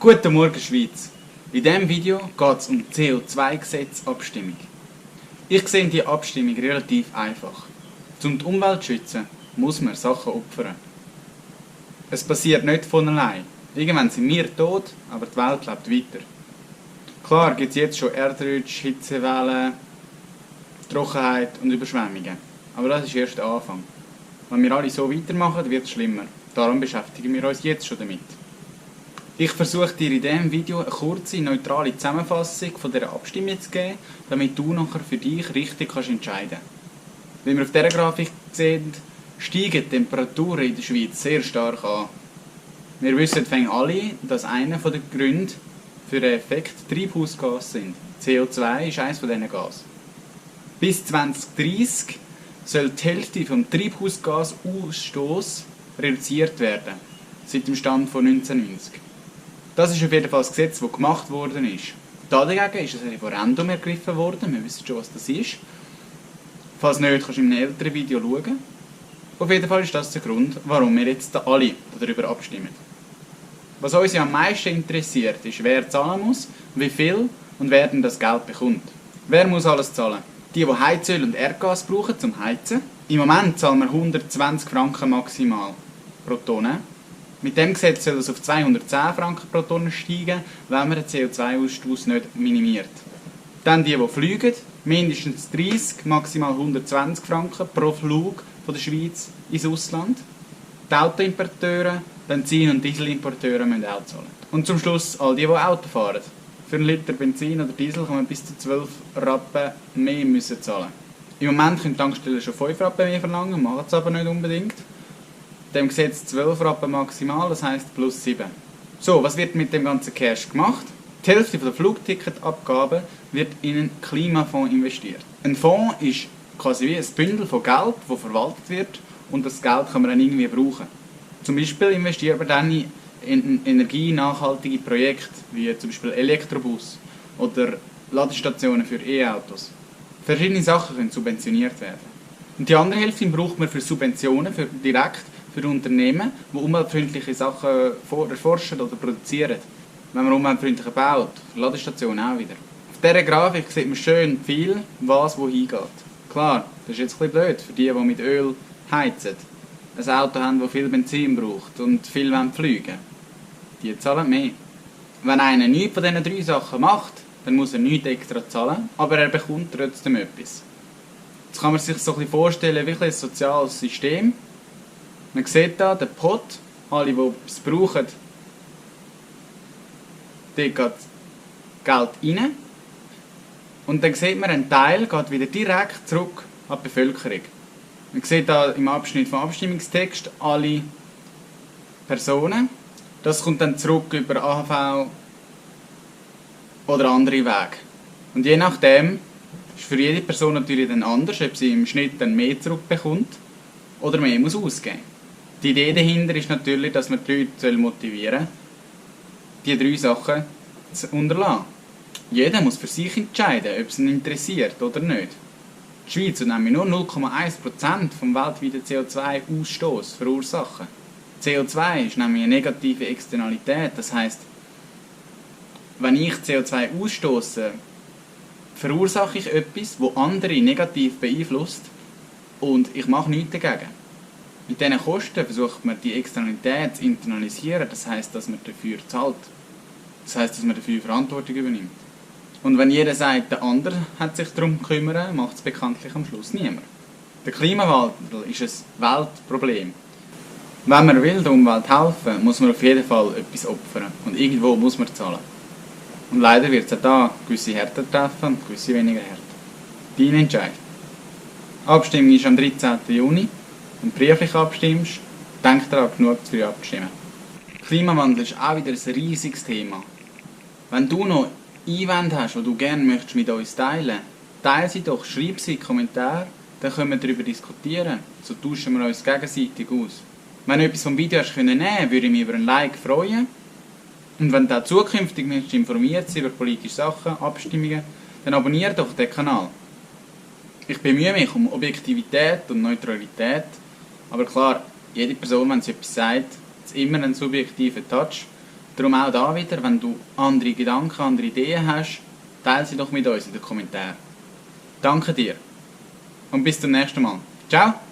Guten Morgen Schweiz! In diesem Video geht es um die CO2-Gesetzabstimmung. Ich sehe die Abstimmung relativ einfach. Um die Umwelt zu schützen, muss man Sachen opfern. Es passiert nicht von allein. Irgendwann sind wir tot, aber die Welt lebt weiter. Klar gibt es jetzt schon Erdrutsch, Hitzewellen, Trockenheit und Überschwemmungen. Aber das ist erst der Anfang. Wenn wir alle so weitermachen, wird es schlimmer. Darum beschäftigen wir uns jetzt schon damit. Ich versuche dir in diesem Video eine kurze, neutrale Zusammenfassung von dieser Abstimmung zu geben, damit du nachher für dich richtig entscheiden kannst. Wie wir auf dieser Grafik sehen, steigen die Temperaturen in der Schweiz sehr stark an. Wir wissen alle, dass einer der Gründe für den Effekt Treibhausgas sind. CO2 ist eines von diesen Gasen. Bis 2030 soll die Hälfte vom Treibhausgasausstoß reduziert werden, seit dem Stand von 1990. Das ist auf jeden Fall das Gesetz, das gemacht worden ist. Dagegen ist ein Referendum ergriffen worden, wir wissen schon, was das ist. Falls nicht, kannst du in einem älteren Video schauen. Auf jeden Fall ist das der Grund, warum wir jetzt alle darüber abstimmen. Was uns ja am meisten interessiert, ist, wer zahlen muss, wie viel und wer denn das Geld bekommt. Wer muss alles zahlen? Die Heizöl und Erdgas brauchen zum Heizen. Im Moment zahlen wir 120 Franken maximal pro Tonne. Mit dem Gesetz soll es auf 210 Franken pro Tonne steigen, wenn man den CO2-Ausstoß nicht minimiert. Dann die fliegen, mindestens 30, maximal 120 Franken pro Flug von der Schweiz ins Ausland. Die Autoimporteure, Benzin- und Dieselimporteure müssen auch zahlen. Und zum Schluss all die Auto fahren. Für einen Liter Benzin oder Diesel kann man bis zu 12 Rappen mehr müssen zahlen. Im Moment können Tankstellen schon 5 Rappen mehr verlangen, machen es aber nicht unbedingt. Dem Gesetz 12 Rappen maximal, das heisst plus 7. So, was wird mit dem ganzen Cash gemacht? Die Hälfte der Flugticketabgabe wird in einen Klimafonds investiert. Ein Fonds ist quasi wie ein Bündel von Geld, das verwaltet wird, und das Geld kann man dann irgendwie brauchen. Zum Beispiel investiert man dann in energienachhaltige Projekte, wie zum Beispiel Elektrobus oder Ladestationen für E-Autos. Verschiedene Sachen können subventioniert werden. Und die andere Hälfte braucht man für Subventionen, direkt für Unternehmen, die umweltfreundliche Sachen erforschen oder produzieren. Wenn man umweltfreundlich baut, Ladestationen auch wieder. Auf dieser Grafik sieht man schön viel, was wo hingeht. Klar, das ist jetzt ein bisschen blöd für die mit Öl heizen. Ein Auto haben, das viel Benzin braucht und viel fliegen wollen. Die zahlen mehr. Wenn einer nichts von diesen 3 Sachen macht, dann muss er nichts extra zahlen, aber er bekommt trotzdem etwas. Jetzt kann man sich so ein bisschen vorstellen wie ein soziales System. Man sieht hier den Pot, alle, die es brauchen, dort geht Geld rein. Und dann sieht man, ein Teil geht wieder direkt zurück an die Bevölkerung. Man sieht hier im Abschnitt vom Abstimmungstext alle Personen. Das kommt dann zurück über AHV oder andere Wege. Und je nachdem ist für jede Person natürlich dann anders, ob sie im Schnitt dann mehr zurückbekommt oder mehr muss ausgeben. Die Idee dahinter ist natürlich, dass man die Leute motivieren soll, die 3 Sachen zu unterlassen. Jeder muss für sich entscheiden, ob es ihn interessiert oder nicht. Die Schweiz wird nämlich nur 0,1% vom weltweiten CO2-Ausstoß verursachen. CO2 ist nämlich eine negative Externalität, das heisst, wenn ich CO2 ausstoße, verursache ich etwas, das andere negativ beeinflusst und ich mache nichts dagegen. Mit diesen Kosten versucht man die Externalität zu internalisieren, das heisst, dass man dafür zahlt. Das heisst, dass man dafür Verantwortung übernimmt. Und wenn jeder sagt, der andere hat sich darum zu kümmern, macht es bekanntlich am Schluss niemand. Der Klimawandel ist ein Weltproblem. Wenn man will, der Umwelt helfen, muss man auf jeden Fall etwas opfern. Und irgendwo muss man zahlen. Und leider wird es auch da gewisse härter treffen und gewisse weniger härter. Dein Entscheid. Die Abstimmung ist am 13. Juni. Wenn du brieflich abstimmst, denk daran, genug zu früh abzustimmen. Klimawandel ist auch wieder ein riesiges Thema. Wenn du noch Einwände hast, die du gerne möchtest mit uns teilen, teile sie doch, schreib sie in die Kommentare, dann können wir darüber diskutieren. So tauschen wir uns gegenseitig aus. Wenn du etwas vom Video hast nehmen können, würde ich mich über ein Like freuen. Und wenn du auch zukünftig informiert sein über politische Sachen, Abstimmungen, dann abonniere doch den Kanal. Ich bemühe mich um Objektivität und Neutralität, aber klar, jede Person, wenn sie etwas sagt, hat immer einen subjektiven Touch. Darum auch da wieder, wenn du andere Gedanken, andere Ideen hast, teile sie doch mit uns in den Kommentaren. Danke dir und bis zum nächsten Mal. Ciao!